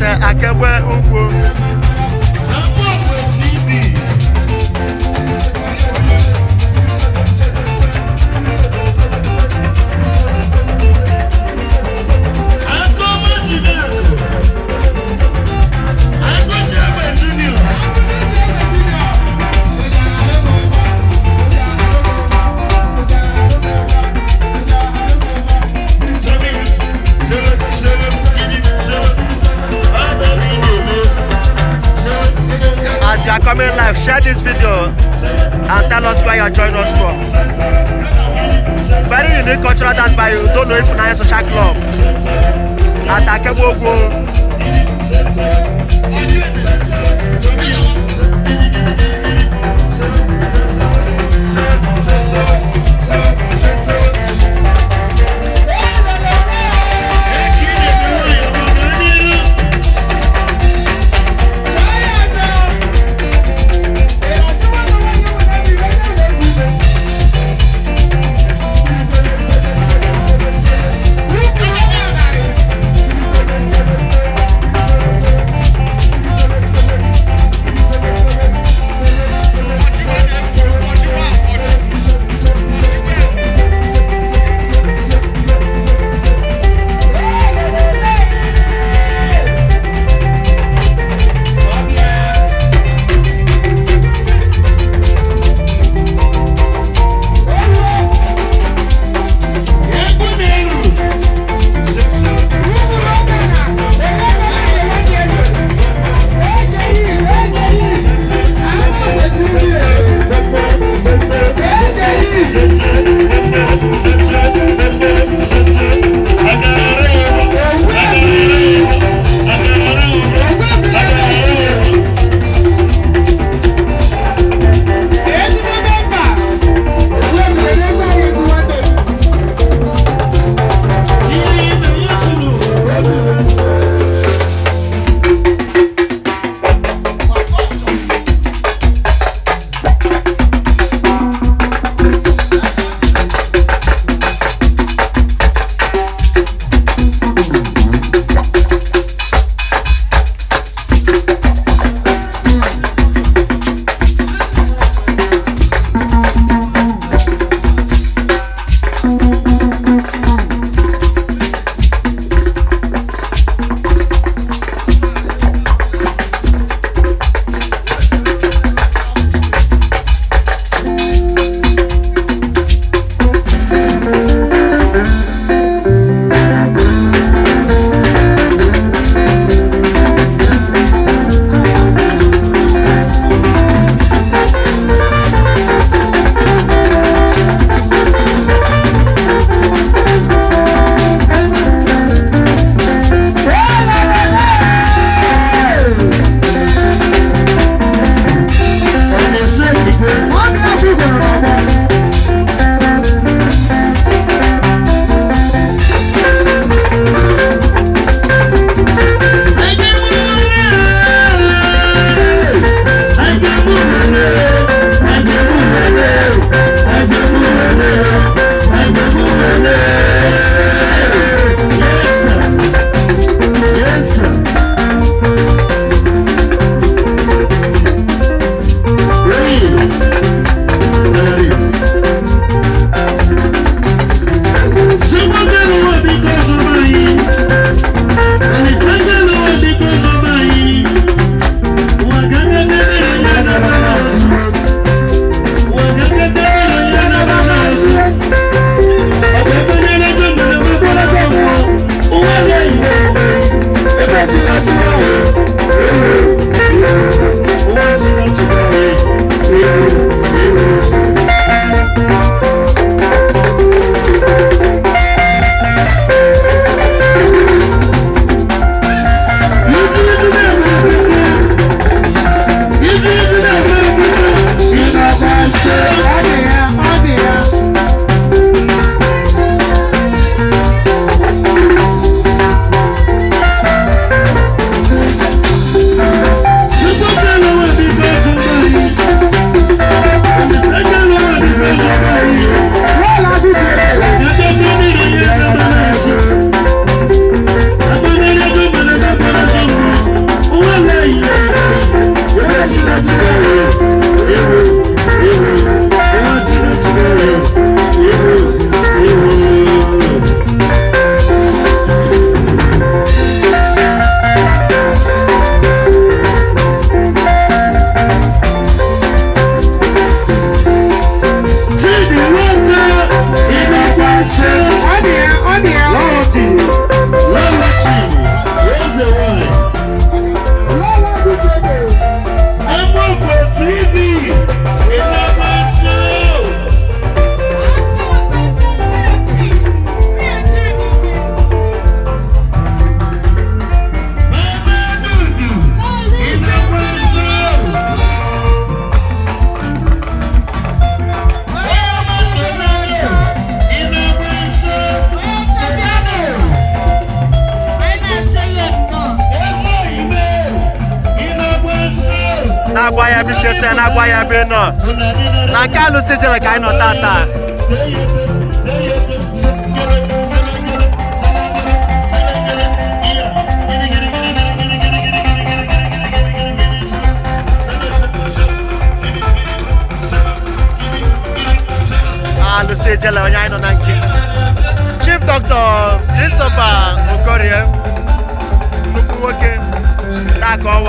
At Akegbe Ugwu. Amokwe TV. Akoma Jibiako. Agụji Egbe Junior. Chubby, sewe, sewe, gidi, sewe. Ababi na-eme. Sewe, As you are coming live, share this video and tell us where you are joining us from. Very unique cultural dance by Udo Ifunanya Social Club at Akegbe Ugwu. Na-agwa ya ebe isi ese, na-agwa ya ebe ị nọ. Na nke alụsị jere ka anyị nọ tata. Alụsị ejele onye anyị nọ na nke Chief Dr. Christopher Okorie, nnukwu nwoke taa ka ọwa.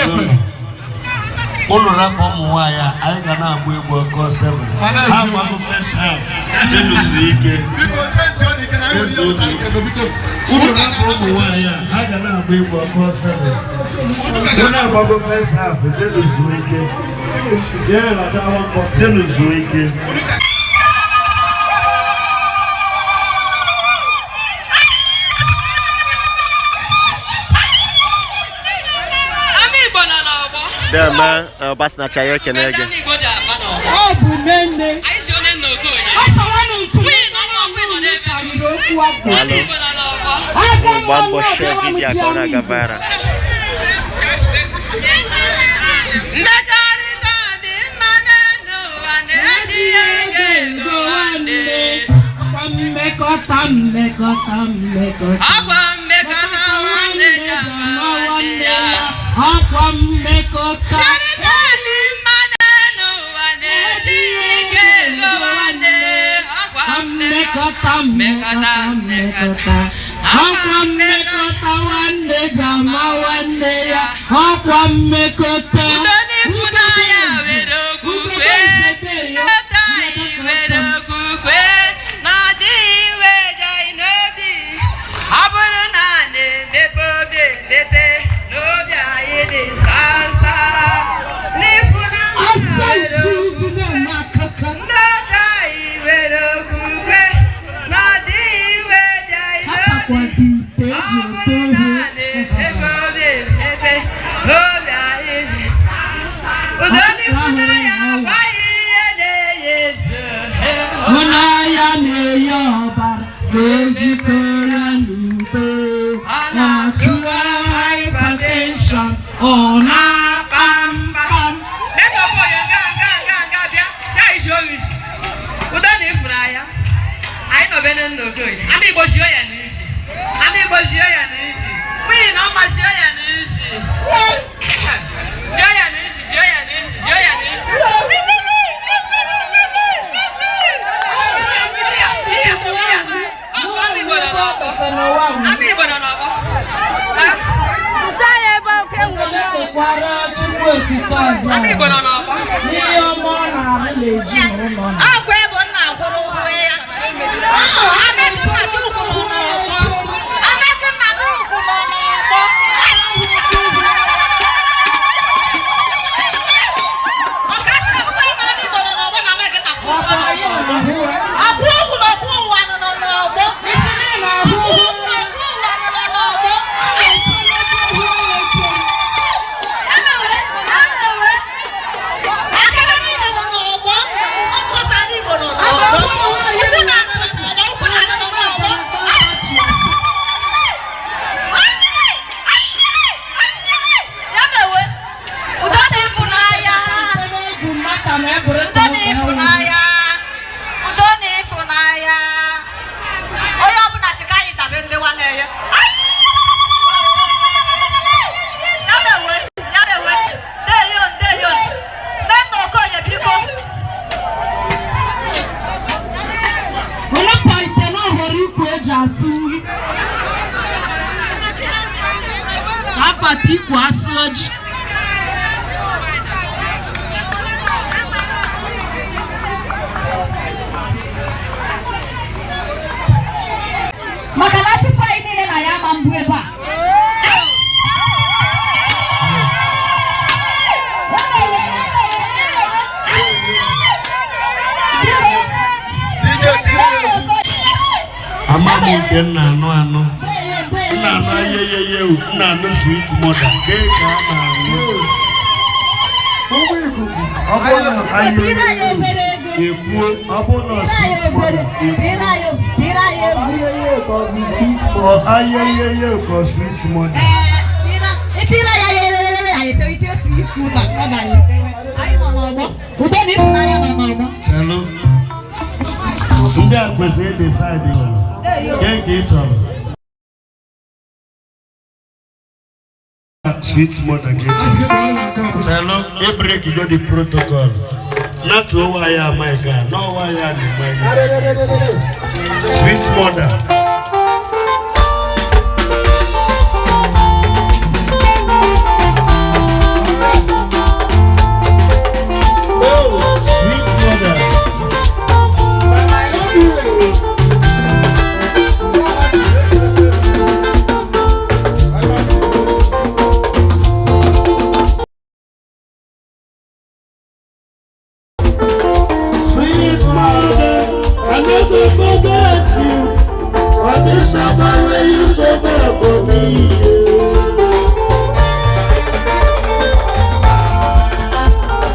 Ụnụ ụnụ rapụ ụmụ nwaanyị a, anyị ga na-agba egwu ọkọ 7. Ha agbago first half, jenụsiri ike. Ụnụ rapụ ụmụ nwaanyị a, ha ga na-agba egwu ọkọ 7. Ụnụ agbago first half, jenụsiri ike. Jenụsiri ike. Ama Igbo nọ n'ọgbọ. Deme Ọbasinachi, anyị ekene gị. Ndị Igbo ji akpa n'ọgbọ. Ọ bụ nne. Anyị si onye nna Okoye. Ọ sọrọ nụ nso. Queen ọmụ Queen nọ n'ebe. Karịrị okwu akpụ. Ndị Igbo nọ n'ọgbọ. Aga m Gba mbọ ọnụ share ọbịara m video ji ka ọ na-aga ama Igbo. viral. Mmekọrịta dị mma n'elu ụwa na-eji ego ego nwanne. Ọkwa mmekọta, mmekọta, mmekọta. Ọkwa mmekọta nwanne ji ama nwanne ya. Ọkwa mmekọta. Mmekọrịta dị mma n'elu ụwa na-eji ego ego nwanne. Ọkwa Mmekọta, mmekọta, mmekọta. Ọkwa mmekọta nwanne ji ama nwanne ya. Ọkwa mmekọta. Udo n'ịfụnanya nwere okwukwe, nghọta anyị nwere okwukwe, na ọ dịghị iwe eja anyị n'obi. Ọ bụrụ na a na-emepe obi emepe, n'obi anyị dị nsọ. N'ịfụnanya Asa nwere iju na-eme akụkọ. nghọta anyị nwere okwukwe, na ọ dịghị iwe eja anyị n'obi. Apakwazi ite Ọ eji bụrụ ete na ofe. a na-emepe obi emepe, n'obi anyị dị. Udo n'ịfụnanya agbaghị ihe na-enye ndụ. Hụnanya na-enye ọbara na-ejikọrọ n'udo. Na-achụwa hypertension, ọ na-akpa mkpam. Netwọk onye nga nga nga nga bịa bịa isi oyi isi. Udo na ịfụnanya. Anyị nọ be nne Okoye. Ama Igbo shio ya n'isi. Ama Igbo shio ya n'isi. Nwunye na ọma shio ya n'isi. Shio ya n'isi, shio ya n'isi, shio ya n'isi. Ama Igbo nọ n'ọgbọ. Ama Igbo nọ n'ọgbọ. Ekekwara Chukwu okike Ama abụọ Igbo nọ n'ọgbọ. n'ihe ọma ọ na-arụ n'ezinụlọ ha. Akwa ebo nna akwụrụ ụgwọ ya. Amaka nna Chukwu nọ n'ọgbọ. Amaka nna Chukwu nọ n'ọgbọ. Ọkasị akwụkwọ ya na Ama Igbo nọ n'ọgbọ na Amaka nna Chukwu nọ n'ọgbọ. Akwụ okwu na ọkwụ ụwa nọ n'ọgbọ. Akwụ okwu na ọkwụ ụwa nọ n'ọgbọ. Emewe, emewe. Akebe niile nọ n'ọgbọ. Ọkọta ndị Igbo nọ n'ọgbọ. Ụkwụ na-anọ n'ọgbọ, ụkwụ na-anọ n'ọgbọ. Ya mewe, udo na ịfụnanya. Egwu maka na eburu Udo na ịfụnanya. Udo na ịfụnanya. Onye ọbụla chịka anyị tabe ndị nwanne ya. Ya mewe, ya mewe. Ndeyo, ndeyo. Nne Okoye, biko. Were ite na ọhọrọ ikwu eji asụ nri. Akpati ikwu asụ ji. Maka na afịfọ anyị niile na ya ama mbụ ebe a. Ama m nke m na-anụ anụ. M na-anụ ayeyeye, m na-anụ sweet mother. Nke ka a na-anụ. Ọ bụrụ na ayeyeye ekwuo, ọ bụrụ na sweet mother ekwuo, ọ ayeyeye ka ọ sweet mother. Udo na ịfụnanya nọ n'ọgbọ. Chelụ. Ndị a kwesịrị ịdịsaịdị nke ka ị chọrọ. Sweet mother ka ị chọrọ. Chelụ, ị break go the protocol. Natuo waya mic a, nọ waya na-eme ihe. Sweet mother. Baba.